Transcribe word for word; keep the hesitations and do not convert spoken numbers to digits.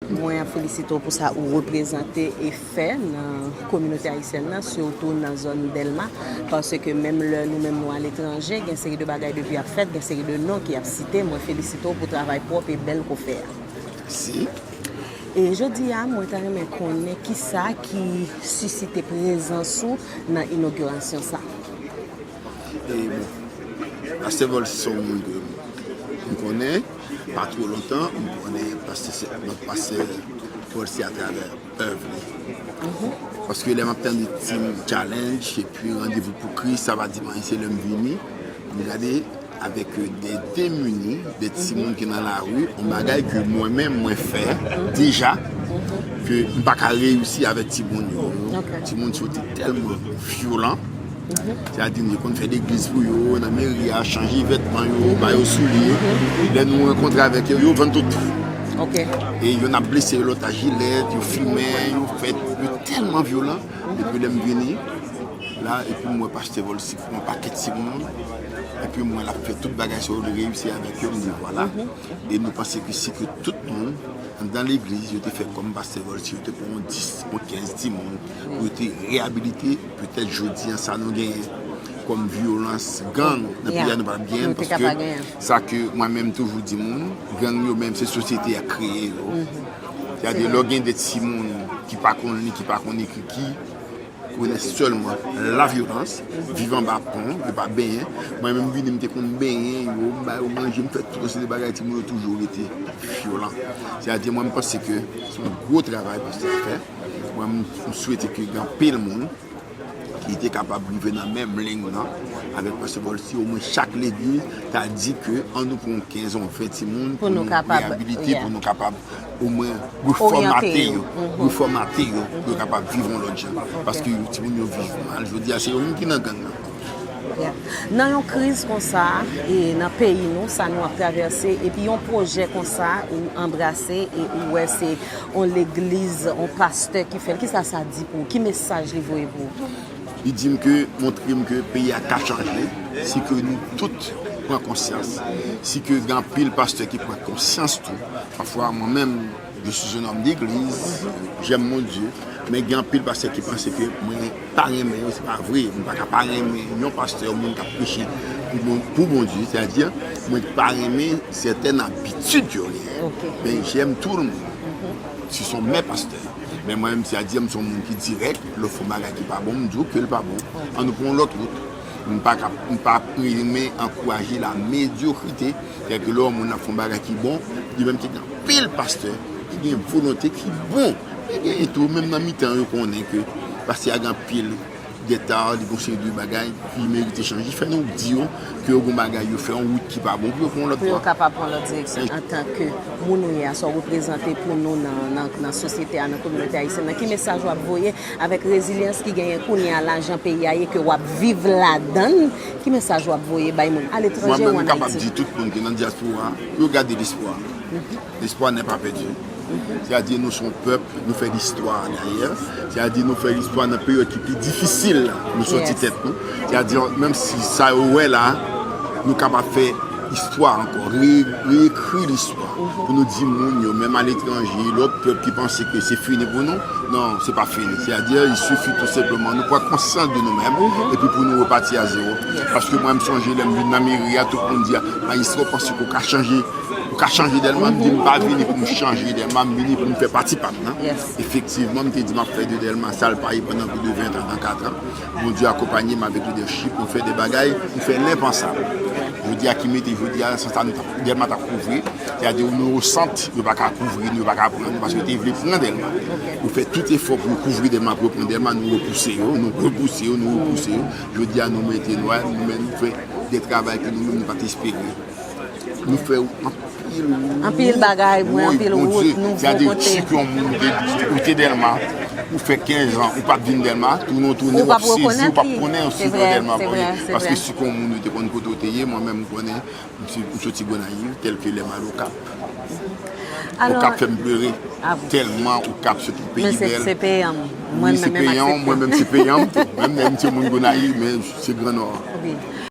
Mwen ap felisite w pou sa ou reprezante e fè nan kominote ayisyèn nan, sitou nan zòn Dèlma, paske menm lè nou menm nou aletranje, gen seri de bagay depi ap fèt, gen seri de non ki ap site. Mwen felisite w pou travay pwòp e bèl ke w fè a. Si. E jodi a, mwen ta renmen konnen kisa ki sisite prezans ou nan inogirasyon sa. E bon, Pastè Volcy se yon moun ke m konnen, pa twò lontan, m konnen Pastè, Pastè Volcy atravè èv li. Paske lè m ap tande Team Challenge epi Randevou pou Kris, sa pa di m anyen, se lè m vini, m gade avèk de demini, de timoun ki nan lari, yon bagay ke mwen menm mwen fè deja, ke m pa ka reyisi avèk timoun yo. Timoun yo te tèlman vyolan. Sètadi, nou te konn fè legliz pou yo, nan meri a, chanje vètman yo, ba yo soulye. Lè nou rankontre avèk yo, yo vann tout. E youn ap blese lòt ak jilèt, yo fimen, yo fè, yo tèlman vyolan. Epi lè m vini la, epi m wè Pastè Volcy pran yon pakèt timoun, epi m wè l ap fè tout bagay sa yo, li reyisi avèk yo, m di vwala. E nou panse ke si ke tout moun anndan legliz, yo te fè kòm Pastè Volcy, yo te pran yon dis, yon kenz timoun, pou yo te reyabilite, petèt jodi a sa nou genyen kòm vyolans, gang nan peyi a nou pa t ap genyen, paske sa ke mwen menm toujou di moun, gang yo menm se sosyete a kreye yo. Sètadi lè w gen de timoun ki pa konn li, ki pa konn ekri, ki konnen sèlman lavyolans, viv anba pon, yo pa benyen. Mwen menm vini, m te konn benyen yo, m ba yo manje, m fè tout seri de bagay, timoun yo toujou rete vyolan. Sètadi mwen m panse ke se yon gwo travay pastè a fè. Mwen m, m swete ke gen anpil moun ki te kapab rive nan menm liy nan avèk pastè Volcy, omwen chak legliz ta di ke an nou pran kenz ou ven timoun pou nou reyabilite, pou nou kapab omwen refòmate yo, refòmate yo pou yo kapab viv yon lòt jan. Paske timoun yo viv mal. Jodi a, se yo menm ki nan gang nan. Nan yon kriz konsa, e nan peyi nou, sa nou ap travèse, epi yon pwojè konsa ou anbrase e ou wè se yon legliz, yon pastè ki fè l, kisa sa di pou ou? Ki mesaj li voye pou ou? Li di m ke, montre m ke peyi a ka chanje, si ke nou tout pran konsyans, si ke gen anpil pastè ki pran konsyans tou. Pafwa mwen menm, je suis un homme d'église, j'aime mon Dieu, men gen anpil pastè ki panse ke mwen pa renmen yo, se pa vre. M pa ka pa renmen yon pastè, yon moun k ap preche pou Bon, pou Bondye, sètadi mwen pa renmen sètèn abitid yo genyen. Men j'aime tout le monde. Si son mè pastè. Men mwen menm, sètadi m se yon moun ki dirèk, lè w fè yon bagay ki pa bon, m di w ke l pa bon. An nou pran yon lòt wout. M pa ka, m pa renmen ankouraje la medyokrite. Sètadi lè yon moun ap fè yon bagay ki bon, li menm ki gen anpil pastè ki gen volonte ki bon. Men genyen tou, menm nan mitan yo konnen ke pastè a gen anpil deta, li gon seri de bagay ki merite chanje. Fè nou di yo ke yo gon bagay yo fè, yon wout ki pa bon pou yo pran yon lòt bò. Pou yo kapab pran lòt direksyon. Antanke moun ou ye a, sa w reprezante pou nou nan, nan, nan sosyete a, nan kominote ayisyèn nan, ki mesaj w ap voye avèk rezilyans ki genyen kounye a la, jan peyi a ye, ke w ap viv ladan l? Ki mesaj w ap voye bay moun aletranje ou an Ayiti? Mwen menm, m kapab di tout moun ki nan dyaspora pou yo gade lespwa. L'espoir n'est pas perdu. Sètadi nou se yon pèp, nou fè listwa dayè. Sètadi nou fè listwa nan peryòd ki pi difisil la, nou sòti tèt nou. Sètadi menm si sa yo wè la, nou kapab fè istwa ankò, re, reekri listwa. Pou nou di moun yo, menm aletranje, lòt pèp ki panse ke se fini pou nou, non, se pa fini. Sètadi, il suffit tout simplement nou pran konsyans de nou menm, epi pou nou repati a zewo. Paske mwen, m sonje lè m vin nan meri a, tout moun di, "Majistra, w panse ke w ka chanje, w ka chanje Dèlma?" M di, "M pa vini pou m chanje Dèlma, m vini pou m fè pati pa m nan." Efektivman, m te di m ap fè de Dèlma sa l pa ye pandan plis de ven tan, trannkat an. Bondye akonpanye m avèk lidèchip, nou fè de bagay, nou fè lenpansab. Jodi a ki mete jodi a, san sa nou t ap, Dèlma t ap kouvri, sètadi nou o sant, yo pa ka kouvri nou, yo pa ka pran nou, paske yo te vle pran Dèlma. Yo fè tout efò pou yo kouvri Dèlma, pou yo pran Dèlma, nou repouse yo, nou repouse yo, nou repouse yo. Jodi a nou mete nou a, nou menm nou fè de travay ke nou menm nou pa t espere. Nou fè anpil wout. Anpil bagay, mwen, anpil wout, nouvo kote. Sètadi si ke yon moun ou te, ou te Dèlma, ou fè kenz an, ou pa t vin Dèlma, tounen w tounen, w ap sezi, ou p ap konnen yon sitwayen Dèlma ankò. Paske si ke yon moun ou te konn kote w te ye, mwen menm m konnen, m soti Gonayiv, tèlke lè m al Okap. Okap fè m plere. Tèlman Okap se yon peyi bèl. Men se peyan m. Wi, se peyan w, mwen menm se peyan m tou. Menm lè m se moun Gonayiv, men se Gran Nò.